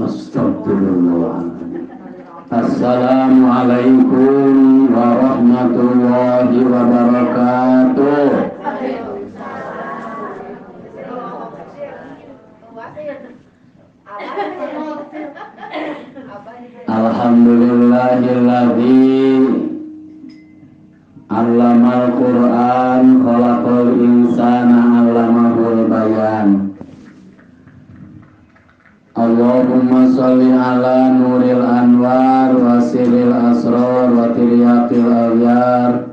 Astagfirullahaladzim. Assalamualaikum warahmatullahi wabarakatuh. Alhamdulillahilladzi 'allamal Qur'an khalaqal insana 'allamahul bayan. Allahumma sholli ala nuril anwar wa sirril asrar wa tiryaqil agyar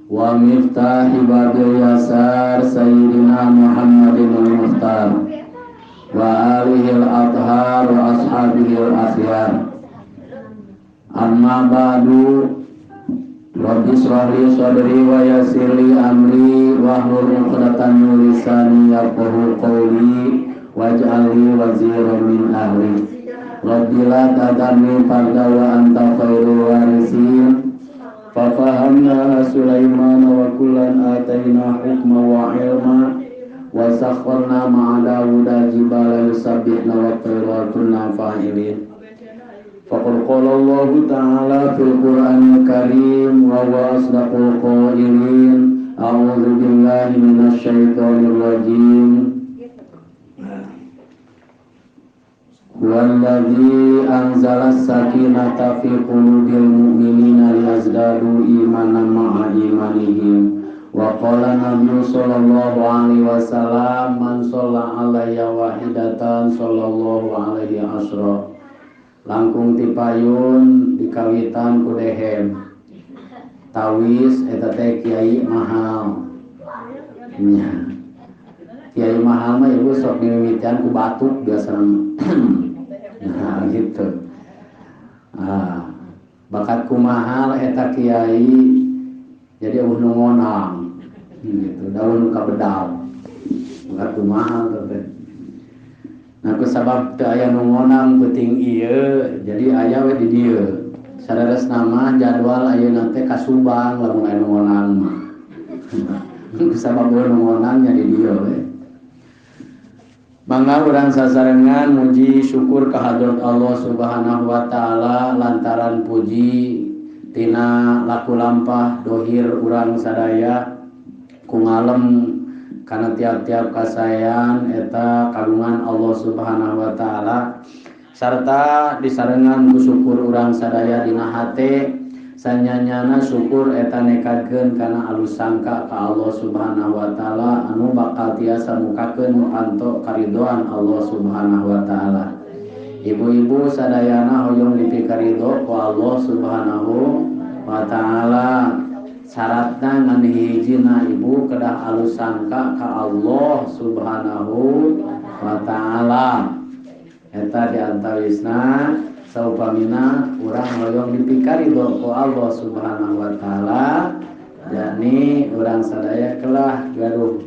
wa miftahi babil yasar sayyidina Muhammadin al-Mukhtar wa alihil athar wa ashabihil akhyar. Amma ba'du. Rabbi shrah li sadri wa yassir li amri wahlul 'uqdatam min lisani yafqahu qawli waj'al li waziran min ahli. Rabbi la tadharni farda wa anta khairul warisin. Fafahamna Sulaiman wa kullan atayna hukma wa ilma wa sakharna ma'a Dawuda jibala yusabbihna wa tayra kunna fa'ilin. Faqad qala Allahu ta'ala fil Qur'anil Karim wa huwa asdaqul qailin. A'udzu billahi minasy syaithanir rajim. Huwallazi anzala as-sakinata fi qulubil mu'minina liyazdadu imanan ma'a imanihim. Wa qala nabiyyu sallallahu alaihi wasallam man shalla alaihi wahidatan sallallahu alaihi asra. Langkung tipayun dikawitan ku dehem. Tawis eta teh kiai mahal. Nya. Kiai mahal mah ibu sok dimimitian ku batuk biasana. Nah gitu. Ah, bakat ku mahal eta kiai jadi eueuh nu ngonang gitu, daun nu kabedal. Bakat ku mahal teh. Nah ku sabab teu aya nu ngonang peuting ieu jadi aya we di dieu. Sadaresna mah jadwal ayeuna teh ka Subang lamun aya nu ngonang mah. Ku sabab eueuh nu ngonang nya di dieu we. Mangga urang sasarengan muji syukur kehadrat Allah Subhanahu wa taala lantaran puji tina laku lampah dohir urang sadaya ku ngalem kana tiap-tiap kasaean eta kagungan Allah Subhanahu wa taala sarta disarengan ku syukur urang sadaya dina hate sanyanyana syukur eta nekadkeun kana alus sangka ka Allah Subhanahu wa taala anu bakal tiasa mukakeun panto karidhoan Allah Subhanahu wa taala. Ibu-ibu sadayana hoyong dipikaridho ku Allah Subhanahu wa taala. Syaratna ngan hijina ibu kedah alus sangka ka Allah Subhanahu wa taala. Eta di antawisna saupamina urang hoyong dipikaridho ku Allah Subhanahu wa taala, yakni urang sadaya kelah gaduh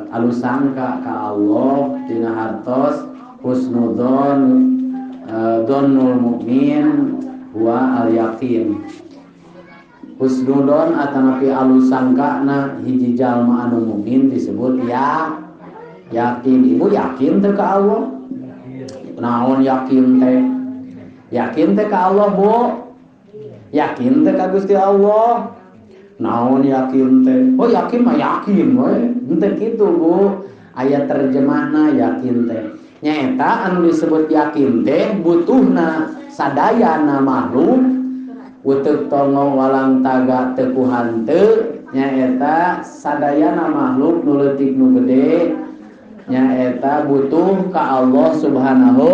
alus sangka ka Allah dina hartos husnudzon dzonnul mukmin wa al yaqin. Husnudon atanapi alus sangkana hiji jalma anu mukmin disebut ya yakin. Ibu yakin teu ka Allah? Naon yakin teh? Yakin teh ka Allah, Bu? Yakin teh ka Gusti Allah? Naon yakin teh? Oh yakin mah yakin we. Henteu kitu, Bu. Aya terjemahna yakin teh. Nyaeta anu disebut yakin teh butuhna sadayana makhluk uteuk tongo walang taga teu ku hanteu nyaeta sadayana makhluk nu leutik nu gede nyaeta butuh ka Allah Subhanahu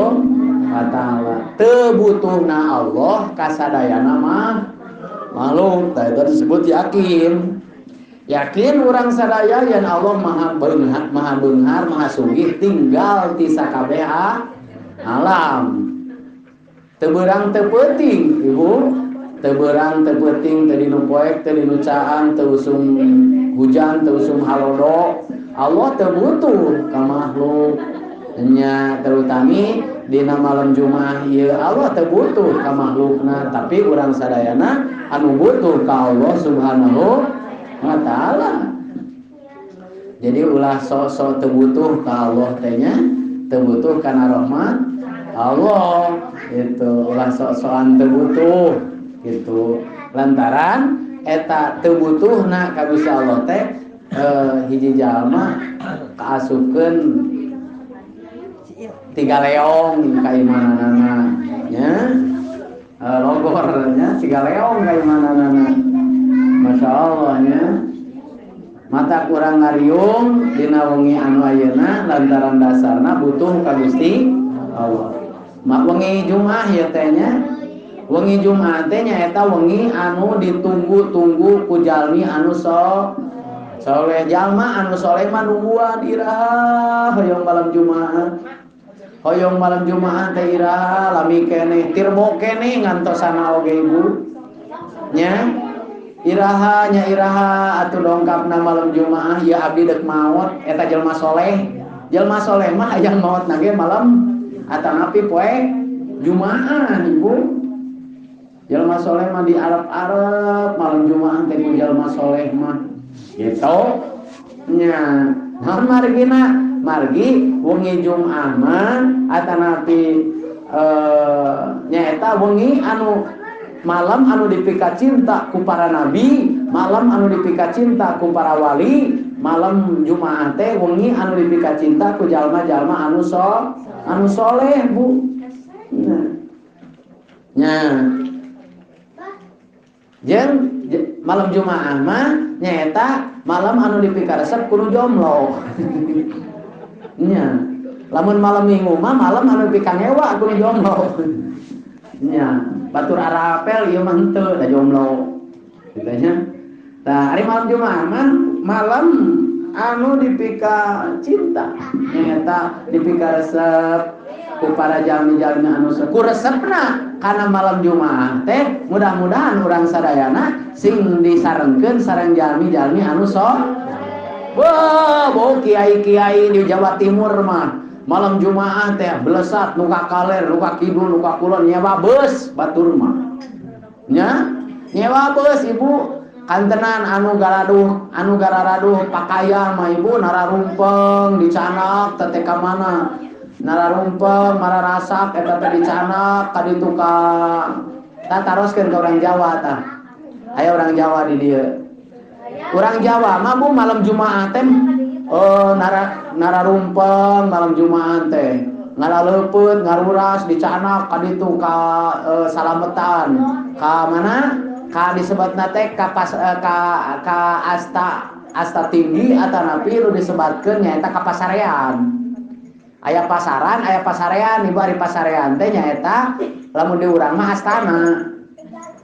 wa taala. Teu butuhna Allah ka sadayana mah makhluk. Tah eta disebut yakin. Yakin urang sadaya yen Allah maha beunghar, maha beunghar, maha sugih tinggal ti sakabeh alam. Teu beurang teu peuting, Ibu. Teu beurang teu peuting, teu dinu poek, teu dinu caang, teu usum hujan, teu usum halodo. Allah teu butuh ka makhluk. Nya terutami dina malam Jumat ieu Allah teu butuh ka makhlukna, tapi urang sadayana anu butuh ka Allah Subhanahu wa taala. Jadi ulah sok-sok teu butuh ka Allah teh nya. Teu butuh kana rahmat Allah itu ulah sok-sokan teu butuh gitu lantaran eta teu butuhna ka Gusti Allah teh hiji jalma kaasupkeun tiga leong kaimananana nya logor nya tiga leong kaimananana Masya Allah nya mata kurang ngariung dina wengi anu ayeuna lantaran dasarna butuh ka Gusti Allah. Mak wengi Jumat ya teh nya. Wengi Jumat teh nyaeta wengi anu ditunggu-tunggu ku jalmi anu soleh. Jalma anu soleh mah nungguan iraha hoyong malam Jumat. Hoyong malam Jumat teh iraha lami keneh tirbo keneh ngantosana oge ibu. Nya iraha nya iraha atuh dongkapna malam Jumaah ya abdi deuk maot eta jelema soleh. Jelema soleh mah hayang maot na ge malam atanapi poe Jumaah ibu. Jelema soleh mah di Arab-Arab malam Jumaah teh ku jelema soleh mah gitu nya. Naon margina? Margi wengi Jumaah mah atanapi nyaeta wengi anu malam anu dipika cinta ku para nabi, malam anu dipika cinta ku para wali, malam Jumaah teh wengi anu dipika cinta ku jalma-jalma anu anu soleh bu. Nya. Jeung malam Jumaah mah nyaeta malam anu dipika resep ku nu jomblo. Nya. Lamun malam Minggu mah malam anu dipika ngewa ku nu jomblo. Nya, batur arapel ieu mah henteu da jomblo. Kitu nya. Tah, ari malam Jumaah mah malam anu dipika cinta. Nyaeta dipika resep ku para jalmi-jalmi anu ku resepna kana malam Jumaah teh mudah-mudahan urang sadayana sing disarengkeun sareng jalmi-jalmi anu wah, bau kiai-kiai di Jawa Timur mah malam Jumaah teh belesat nu ka kaler, nu ka kidul, nu ka kulon nyewa beus batur mah. Nya, nyewa beus ibu kantenan anu garaduh, anu gararaduh pakaian mah ibu nararumpeng dicanak teh ka mana? Nararumpeng mararasak eta teh dicanak ka ditu ka tah taroskeun ka urang Jawa tah. Aya urang Jawa di dieu. Urang Jawa mah bu malam Jumaah teh nararumpeng malam Jumaah teh ngaraleupeut ngaruras dicanak ka ditu ka salametan ka mana ka disebatna teh ka pas ka asta tinggi atanapi nu disebatkeun nyaeta ka pasarean. Aya pasaran aya pasarean ibu ari pasarean teh nyaeta lamun di urang mah astana.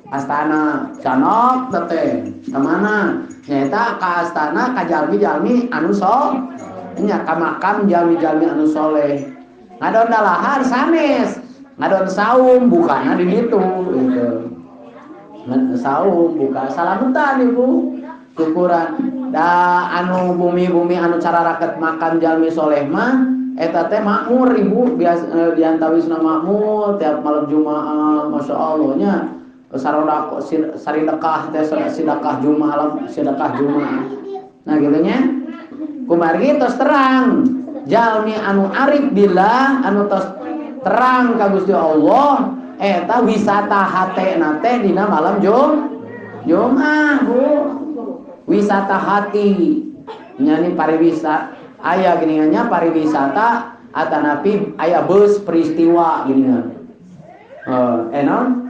Astana canok teh ka mana nyaeta ka astana ka jalmi-jalmi anu nya ka makam jalmi-jalmi anu soleh. Ngadon dalahar sanes, ngadon saum bukana di ditu gitu. Saum buka salametan ibu. Syukuran da anu bumi-bumi anu cara raket makan jalmi soleh mah eta teh makmur ibu biasa diantawisna makmur tiap malam Jumaah Masya Allah nya. Sarodako saridekah teh sedekah Jumaah sedekah Jumaah. Nah gitu nya. Kumargi tos terang jalmi anu arif billah anu tos terang ka Gusti Allah eta wisata hatena teh dina malam Jumaah bu. Wisata hati nyani pariwisata aya geuningannya pariwisata atanapi aya bus peristiwa geuningan. Naon?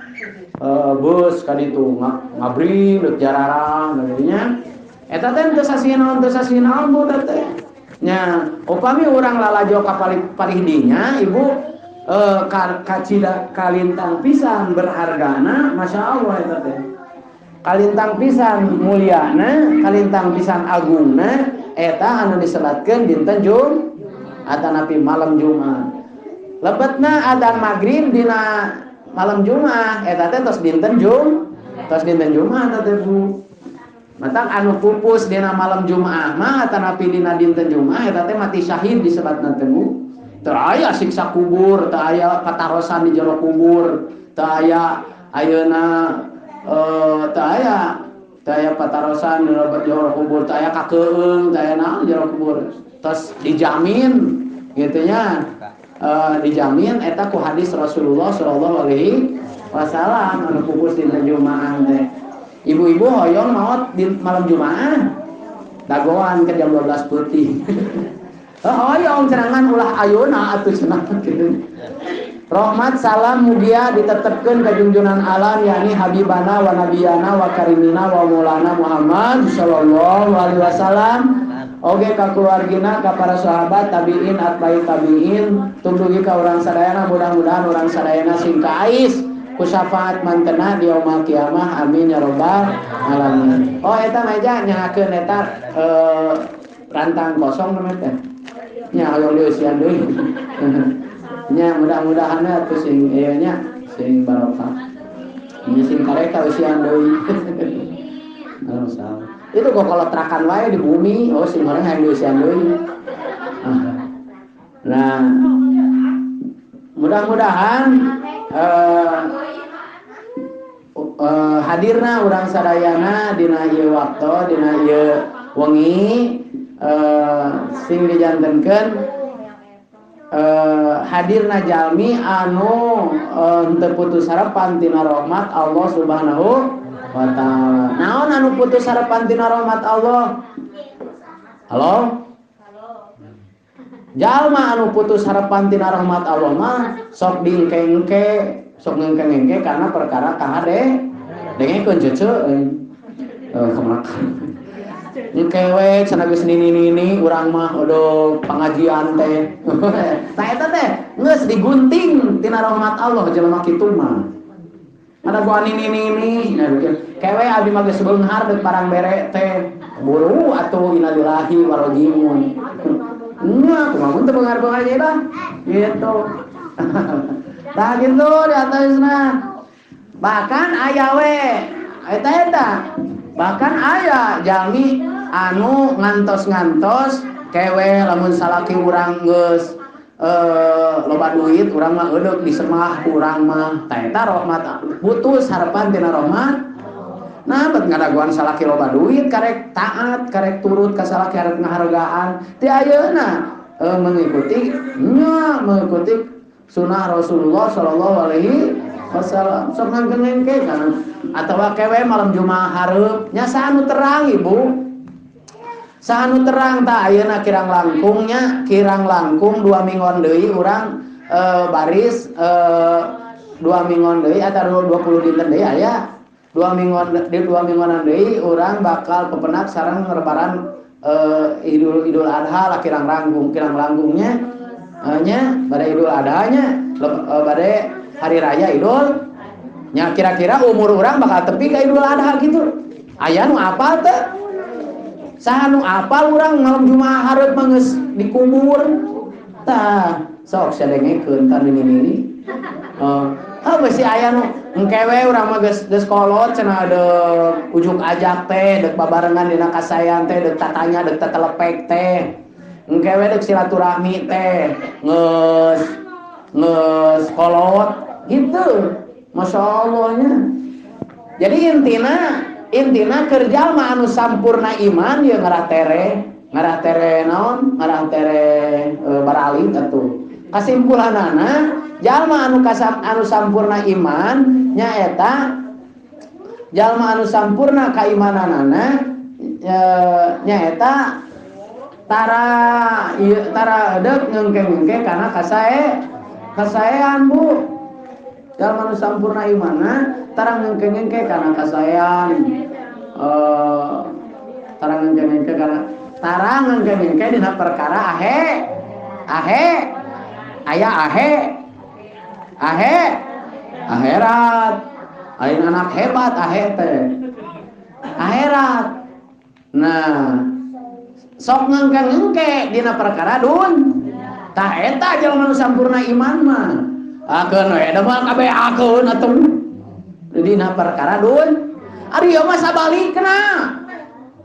Bus ka ditu ngabri leuk jararang geuning nya. Eta teh teu sasieun naon bu teh. Nya, upami urang lalajo ka palih dinya ibu kacida kalintang pisan berhargana Masya Allah eta teh. Kalintang pisan mulyana, kalintang pisan agungna eta anu disebatkeun dinten atanapi malam Jumat. Lebetna adzan magrib dina malam Jumat eta teh tos dinten Jumat teh bu. Matak anu pupus dina malam Jumat mah atanapi dina dinten Jumat eta teh mati syahid disebatna teh bu. Teu aya siksa kubur, teu aya patarosan di jero kubur, teu aya ayeuna teu aya patarosan di jero kubur, teu aya kakeung, teu aya naon jero kubur. Tos dijamin gitu nya. Dijamin eta ku hadis Rasulullah sallallahu alaihi wasallam anu pupus dinten Jumaah teh. Ibu-ibu hoyong maot di malam Jumaah dagoan ke jam 12 peuting. Hoyong cenangan ulah ayeuna atuh cenah kitu. Rahmat salam mugia ditetepkeun ka junjunan alam yakni habibana wa nabiyana wa karimina wa maulana Muhammad sallallahu alaihi wasallam. Oge ka keluargina, ka para sahabat, tabiin, atbai tabiin, tungdugi ka urang sadayana, mudah-mudahan urang sadayana sing kaais ku syafaat mantena di yaumul kiamah, amin ya rabbal alamin. Oh eta meja nyahakeun eta rantang kosong namanya teh. Nya hoyong dieusian deui. Nya mudah-mudahan atuh sing ieu nya sing barokah. Nya sing kareka eusian deui. Alhamdulillah. Itu kok kalau terakan wae di bumi, oh sing orang hayang dieusian deui. Nah, mudah-mudahan hadirna urang sadayana dina ieu waktu, dina ieu wengi sing dijantenkeun hadirna jalmi anu henteu putus harapan tina rahmat Allah Subhanahu wa ta'ala. Naon anu putus harapan tina rahmat Allah? Halo? Jalma anu putus harapan tina rahmat Allah mah sok dingkengke, sok ngengke-ngengke karena perkara kahade dengekeun cece kumaha. Engkewe cenah geus nini-nini urang mah odo pengajian teh. Tah eta teh geus digunting tina rahmat Allah jelema kitu mah. Ada gua nini-nini, kewe abdi mah geus beunghar deuk parang bere teh. Buru atuh innalillahi wa rajiun. Nya kumaha mun teu beunghar-beunghar ieu dah. Gitu. Tah kitu di atasna. Bahkan aya we eta eta. Bahkan aya jalmi anu ngantos-ngantos kewe lamun salaki urang geus loba duit urang mah eudeuk disemah ku urang mah. Tah eta rahmat putus harapan tina rahmat. Nah bet ngadagoan salaki loba duit karek taat karek turut ka salaki arek ngahargaan. Ti ayeuna mengikuti nya mengikuti sunah Rasulullah sallallahu alaihi wasallam. Sok ngengke kana atawa kewe malam Jumaah hareup nya saha nu terang ibu. Saha nu terang tah ayeuna kirang langkungnya kirang langkung 2 minggon deui urang baris 2 minggon deui atawa 20 dinten deui aya 2 minggon di 2 minggonan deui urang bakal pepenak sareng lebaran Idul Adha lah kirang langkung kirang langkungnya nya bade Idul Adha nya bade hari raya Idul nya kira-kira umur urang bakal tepi ka Idul Adha gitu. Aya nu apal teh? Saha nu apal urang malam Jumaah hareup mah geus dikubur. Tah, sok sadengekeun tan nini-nini. Oh, bisi aya nu engkewe urang mah geus geus kolot cenah deuk ujuk ajak teh, deuk babarengan dina kasayan teh, deuk tatanya, deuk tetelepek teh. Engkewe deuk silaturahmi teh, geus geus kolot gitu. Masya Allahnya. Jadi intina keur jalma anu sampurna iman ya ngarah tere naon, ngarah tere baralik atuh. Kasimpulanana jalma anu anu sampurna iman nyaeta jalma anu sampurna kaimananana nyaeta tara tara deuk ngengke-ngengke kana kasaean Bu. Jalma anu sampurna imanna tara ngengke-ngengke kana kasaean tara ngengke-ngengke kana tara ngengke-ngengke dina perkara ahe ahe aya ahe ahe akhirat. Lain anak hebat ahe teh akhirat. Nah sok ngengke-ngengke dina perkara dun tah eta jalma nu sampurna iman mah akeun we da mah kabeh akeun atuh dina perkara dun. Ari ieu mah sabalikna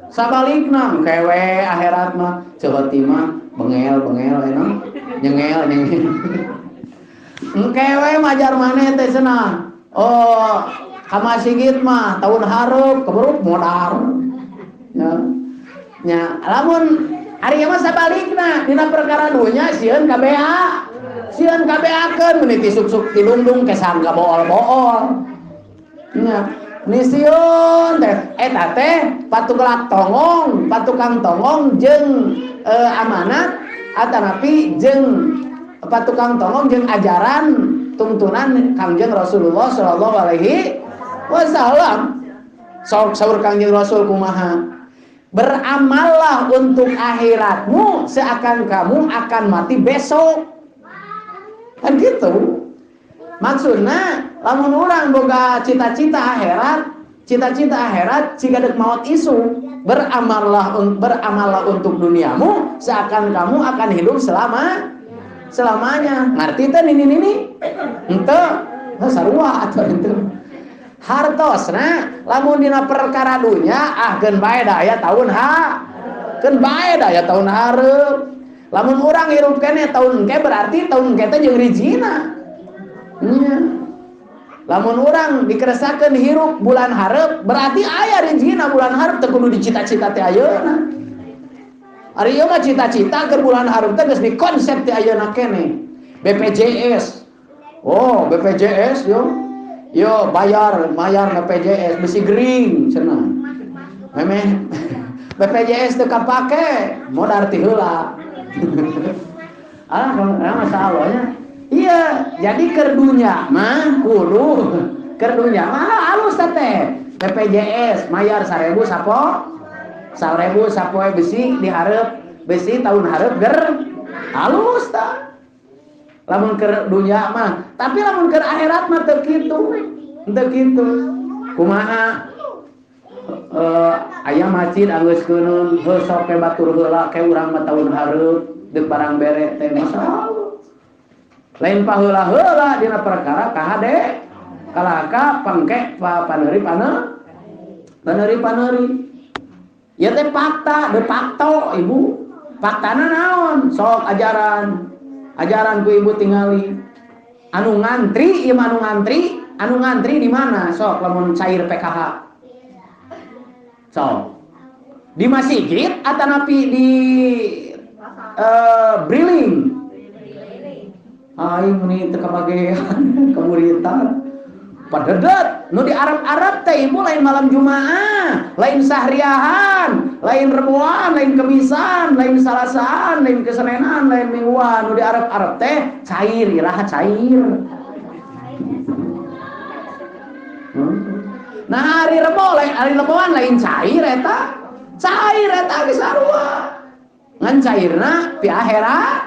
sabalikna kewe akhirat mah ceuti mah bengel-bengel enak nyengel-nyengel engkewe majar maneh teh cenah. Oh ka masigit mah tahun hareup keberuk modar nya nya lamun ari ieu mah sabalikna dina perkara dunya sieun kabeh Sieun kabeakeun meuni ti suk-suk tilungdung kesang ka bool-bool. Nya, ni sieun teh eta teh patuklak tongong, patukang tongong jeung amanat atanapi jeung patukang tongong jeung ajaran tuntunan Kangjeng Rasulullah sallallahu alaihi wasallam. Sok saur Kangjeng Rasul kumaha? Beramallah untuk akhiratmu seakan kamu akan mati besok. Kan gitu. Maksudna lamun urang boga cita-cita akhirat, cita-cita akhirat jika dek maot isu, beramallah untuk duniamu seakan kamu akan hidup selamanya. Ngerti teh nini-nini? Henteu, sarua atuh henteu. Hartosna lamun dina perkara dunya ah keun bae da aya taun ha. Keun bae da aya taun hareup. Lamun urang hirup keneh taun engke berarti taun engke teh jeung rijina. Nya. Lamun urang dikeresakeun hirup bulan hareup berarti aya rijina bulan hareup teu kudu dicita-cita teh ayeuna. Ari ieu mah cita-cita keur bulan hareup teh geus dikonsep teh ayeuna keneh. BPJS. Oh, BPJS yo. Yo bayar BPJS besi gering cenah. Memeh BPJS teu kapake, modar ti heula. Ah, masalahnya. Iya, jadi keur dunya mah kudu keur dunya mah halus teh. BPJS mayar 1000 sapo 1000 sapoe besi dihareup, besi tahun hareup ger halus tah. Lamun keur dunya mah, tapi lamun keur akhirat mah teu kitu. Henteu kitu. Kumaha aya masjid anggeus keuneun heuh sok ke batur heula ke urang mah taun hareup deuk barang bere teh masalah. Lain paheula heula dina perkara kahade kalaka pangke paneuri paneuri paneuri. Ieu teh fakta, de facto ibu. Faktana naon? Sok ajaran. Ajaran ku ibu tingali. Anu ngantri, ieu mah anu ngantri di mana? Sok lamun cair PKH. Sok. Di masjid atanapi di briling. Aing meni teu kabagean kaburitan. Padedet nu di Arab-Arab teh ibu lain malam Jumaah, lain sahriahan, lain reboan, lain kemisan, lain salasaan, lain kesenenan, lain mingguan. Nu di Arab-Arab teh cair, iraha cair. Nah hari rebo lain hari reboan lain cair eta. Cair eta geus sarua. Ngan cairna pi akhirat,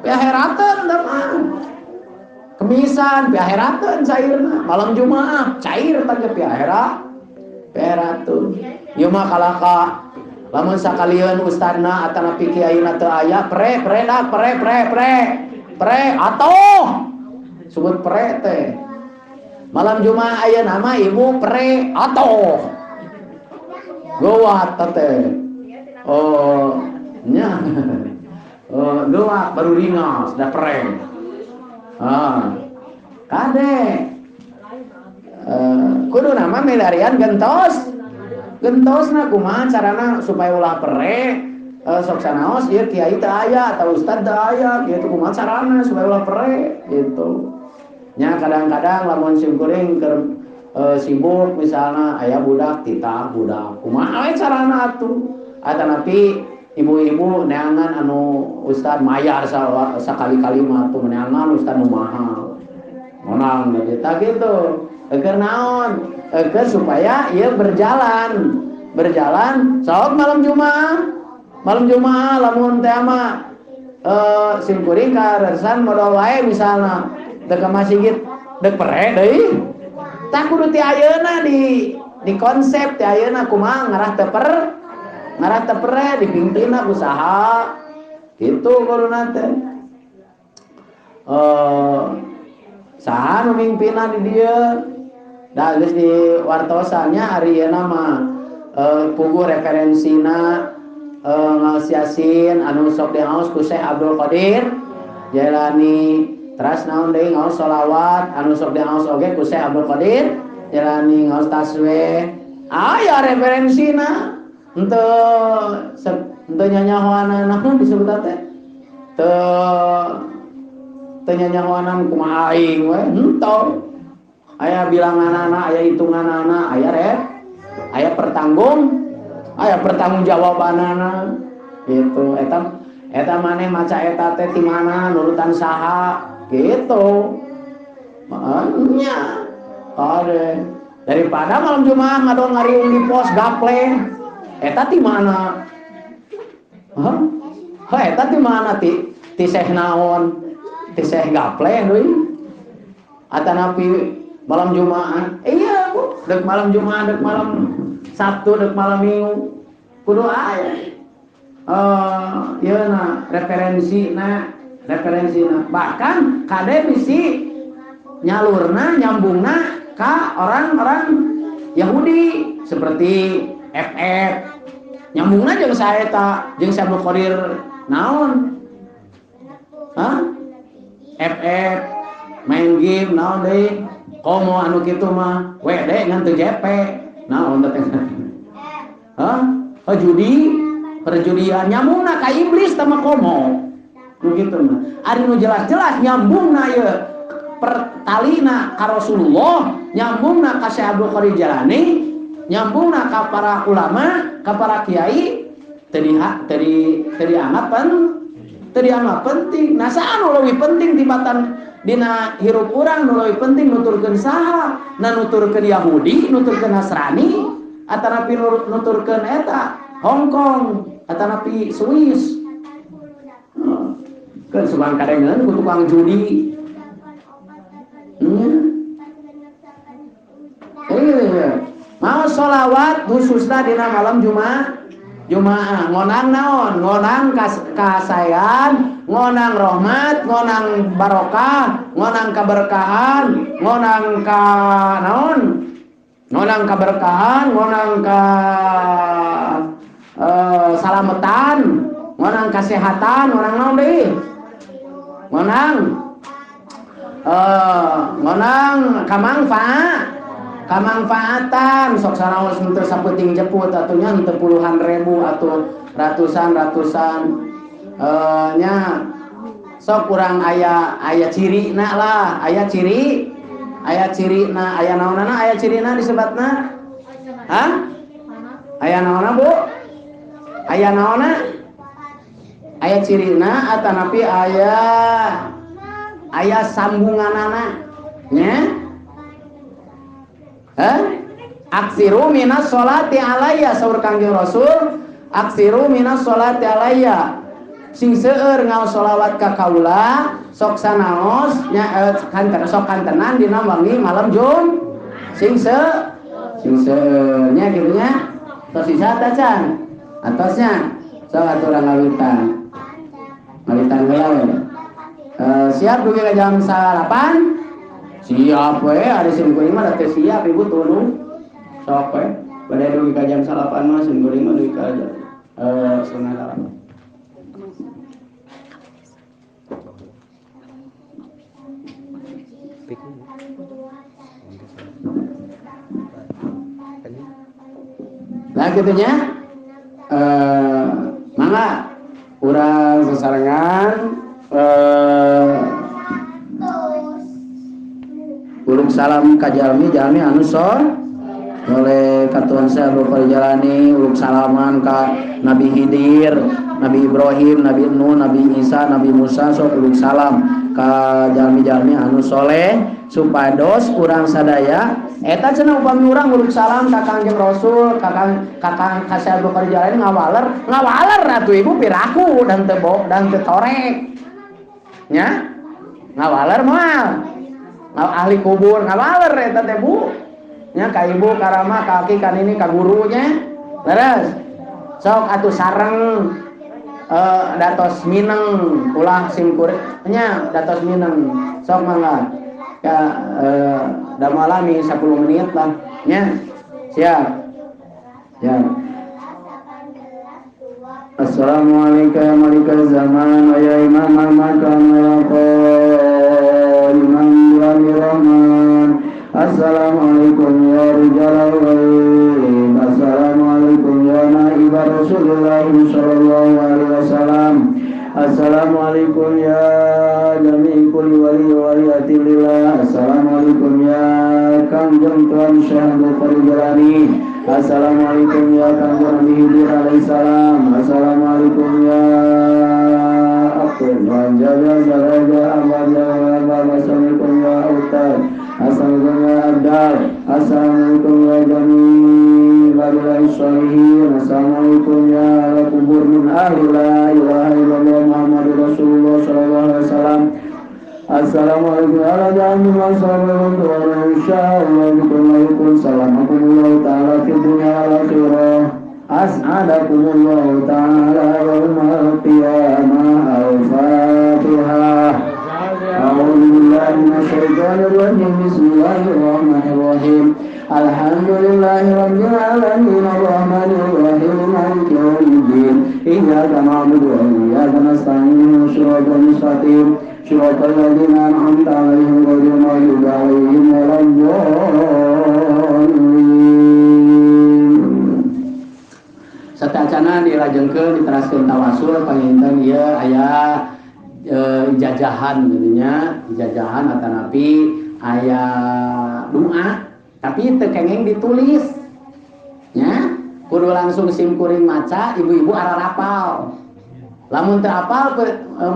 pi akhirateun teh mah. Kemisan pi akhirateun cairna, malam Jumaah cair teh pi akhirat. Pi akhirateun. Ieu mah kalaka lamun sakalieun ustadna atanapi kiaina teu aya pre pre dak pre pre pre pre atoh sebut pre teh. Malam Jumaah aya nama ibu pre atoh. Gowat teh. Oh, nya. Oh, gowat baru ringas da pre. Ah. Kade. Kudu nama milarian gentos. Gentosna kumaha carana supaya ulah pre? Sok sanaos ieu kiai teu aya atau ustad teu aya, kieu kumaha carana supaya ulah pre gitu. Nya kadang-kadang lamun simkuring keur sibuk misalna aya budak titah budak kumaha we carana atuh atanapi ibu-ibu neangan anu ustad mayar sakali-kali mah atuh neangan ustad nu mahal monang tah kitu keur naon keur supaya ieu berjalan berjalan sok malam Jumaah lamun teh mah simkuring karesan modal wae misalna dek ka masjid dek pere deui tah kudu ti ayeuna di konsep ti ayeuna kumaha ngarah teu per ngarah teu pere dipimpinna ku saha kitu kuduna teh saha nu mimpinna di dieu da geus di wartosannya ari ayeuna mah puguh referensina ngaos Yasin anu sok diaos ku Syekh Abdul Qadir Jailani. Teras naon deui ngaos sholawat anu sok diaos oge ku Syekh Abdul Qadir Jailani ngaos tasbih aya referensina henteu henteu nyanyahoanana naon disebut teh teu Teu nyanyahoanan kumaha aing we henteu. Aya bilanganana, aya hitunganana, aya rep, aya pertanggung, aya pertanggungjawabanana gitu. Eta eta maneh maca eta teh ti mana, nurutan saha gitu. Nya kade daripada malam Jumat ngadon ngariung di pos gaple eta ti mana? Hah? Hah eta ti mana ti ti seh naon? Ti seh gaple deui. Atanapi malam Jumat, iya Bu, dek malam Jumat, dek malam Sabtu, dek malam Minggu kudu aya. Ieu na referensi na bahkan kade bisi nyalurna nyambungna ka orang-orang Yahudi seperti FF nyambungna jeung saeta jeung Syekh Abdul Qadir naon? Hah? FF main game naon deui? Komo anu kitu mah WD ngan teu JP naon teh? Hah? Oh, judi perjudian nyambungna ka iblis tama komo nu kitu mah. Ari nu jelas-jelas nyambungna ieu pertalina ka Rasulullah, nyambungna ka Syekh Abdul Qadir Jailani, nyambungna ka para ulama, ka para kiai, teu dianggap penting. Nah saha nu leuwih penting tibatan dina hirup urang, nu leuwih penting nuturkeun saha? Na nuturkeun Yahudi, nuturkeun Nasrani, atanapi nuturkeun eta Hong Kong, atanapi Swiss. Keun subang kadengeun ku tukang judi. Mau sholawat khususna dina malam Jumat, Jumaah ngonang naon, ngonang kasayan, ngonang rahmat, ngonang barokah, ngonang keberkahan, ngonang ka naon, ngonang keberkahan, ngonang ka salametan, ngonang kesehatan, ngonang naon deui, ngonang ngonang kamangfaat, kamangfaatan. Sok sanaos henteu saputing jeput atunya henteu puluhan ribu atau ratusan-ratusan nya sok kurang aya aya cirina lah, aya ciri, aya cirina, aya naonana, aya cirina disebatna. Hah? Aya naonna Bu? Aya naonna? Aya cirina atanapi aya aya sambunganana nya? Hah? Aksiru minas sholati alayya, saur Kangjeng Rasul, aksiru minas sholati alayya. Sing seueur ngaos sholawat ka kaula, sok sanaos nya kanten sok kantenan dina wengi malam Jum. Sing seueur nya kitu nya. Tos sisa tacan. Atosnya sok aturan ngawitan. Ngawitan heula we. Siap dugi ka jam 8? Siap we, ari sim kuring mah teh siap ibu tulung. Sok we, bade dugi ka jam 8 mah sim kuring mah dugi ka 7:30. Nah kitu nya. Mangga urang sasarengan uluk salam ka jalmi jalmi anu soleh katuan saya Abdul Qadir Jailani, uluk salaman ka Nabi Khidir, Nabi Ibrahim, Nabi Nuh, Nabi Isa, Nabi Musa, sok uluk salam ka jalmi-jalmi anu soleh supados urang sadaya eta cenah upami urang uluk salam ka Kangjeng Rasul, ka Kang ka Syekh Abdul Qadir Jailani ngawaler, ngawaler atuh ibu piraku dan teu dan teu torek nya ngawaler moal ahli kubur ngawaler eta teh Bu nya ka ibu ka rama ka aki ka nini ka guru nya leres sok atuh sareng datos mineng ulah simkuring nya datos mineng sok mangga ka damalami 10 menit lah nya siap ya. Assalamualaikum ya malikal zaman wa ya imam al-makam ya imam rahman. Assalamualaikum ya rijal ghaib. Assalamualaikum ya naib Rasulullah sallallahu alaihi wasallam. Assalamualaikum ya jami'i kulli Hajatilillah. Assalamualaikum ya Kangjeng Tuan Syekh Abdul Qadir Jailani. Assalamualaikum ya Kangjeng Nabi Khidir alaihissalam. Assalamualaikum ya Abdul Jaga Saraja Abad. Assalamualaikum ya Ustaz. Assalamualaikum ya Abdal. Assalamualaikum ya Jami Babillahi Sholihin. Assalamualaikum ya ala kubur min ahli la ilaha illallah Muhammadur Rasulullah sallallahu alaihi wasallam. Assalamualaikum ala jami wassalamualaikum warahmatullahi wabarakatuh. Ta'ala fid dunya wal akhirah. As'adakumullahu ta'ala yaumal qiyamah. Al-Fatihah. A'udzu billahi minasyaitonir rajim. Bismillahirrahmanirrahim. Alhamdulillahi rabbil alamin arrahmanir rahim maliki yaumiddin. Iyyaka na'budu wa iyyaka nasta'in. Shiratal mustaqim. Shiratal ladzina an'amta 'alaihim ghairil maghdubi 'alaihim waladdallin. Satacana dilajengkeun diteraskeun tawasul panginten ieu aya ijajahan gitu nya, ijajahan atanapi aya doa tapi teu kenging ditulis nya, kudu langsung sim kuring maca ibu-ibu ararapal. Lamun teu apal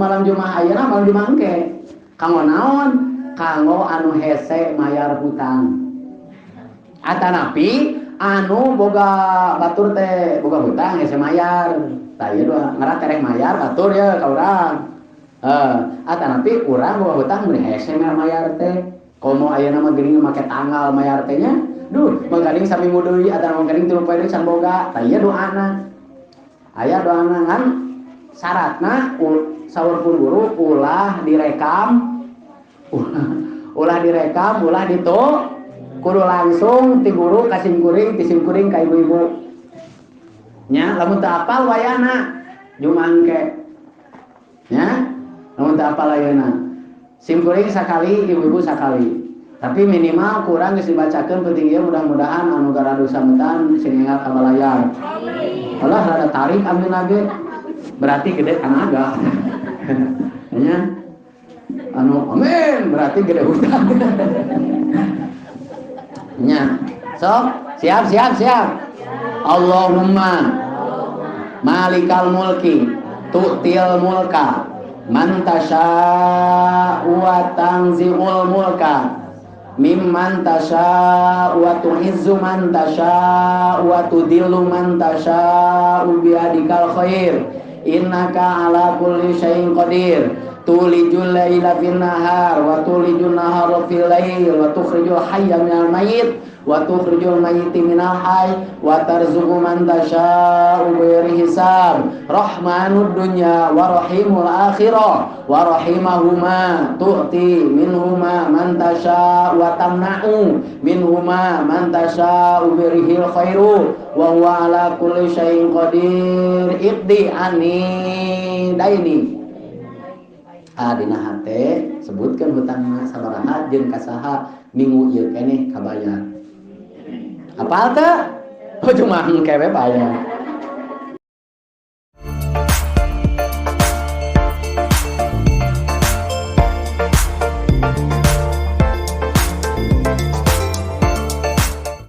malam Jumat ayeuna malam Jumat engke. Kanggo naon? Kanggo anu hese mayar hutang. Atanapi anu boga batur teh boga hutang hese mayar. Tah ieu doa ngara tereh mayar batur ya ka urang. Atanapi urang boga hutang mun hese mayar teh. Komo ayeuna mah geuning make tanggal mayar teh nya. Duh, mangkaning saminggu deui atawa mangkaning 3 poe deui can boga. Tah ieu doana. Aya doana ngan syaratna saur pun guru ulah direkam, ulah direkam, ulah ditu, kudu langsung ti guru ka sim kuring, ti sim kuring ka ibu-ibu. Nya, lamun teu apal wayana jumangke. Nya, lamun teu apal ayeuna. Sim kuring sakali, ibu-ibu sakali. Tapi minimal kurang geus dibacakeun penting ieu mudah-mudahan anu garadu sametan sing enggal ka balayar. Alah rada tarik amin lagi. Berarti gede tanaga. Nya. Anu amin berarti gede hutang. Nya. Sok, siap siap siap. Allahumma malikal mulki tu'til mulka man tasha wa tanzi'ul mulka mimman tasha wa tu'izzu man tasha wa tudillu man tasha biadikal khair innaka ala kulli syai'in qadir. Tulijul laila fin nahar wa tulijun nahara fil lail wa tukhrijul hayya minal mayyit wa tukhrijul mayyita minal hayy wa tarzuqu man tasha'u bighairi hisab. Rahmanud dunya wa rahimul akhirah wa rahimahuma tu'ti minhuma man tasha' wa tamna'u minhuma man tasha'u birihil khairu wa huwa ala kulli syai'in qadir. Iqdi anni daini. Dina hate sebutkeun hutangna sabaraha jeung kasaha minggu ieu keneh kabayar. Apal teu? Oh cuma engke we bayar.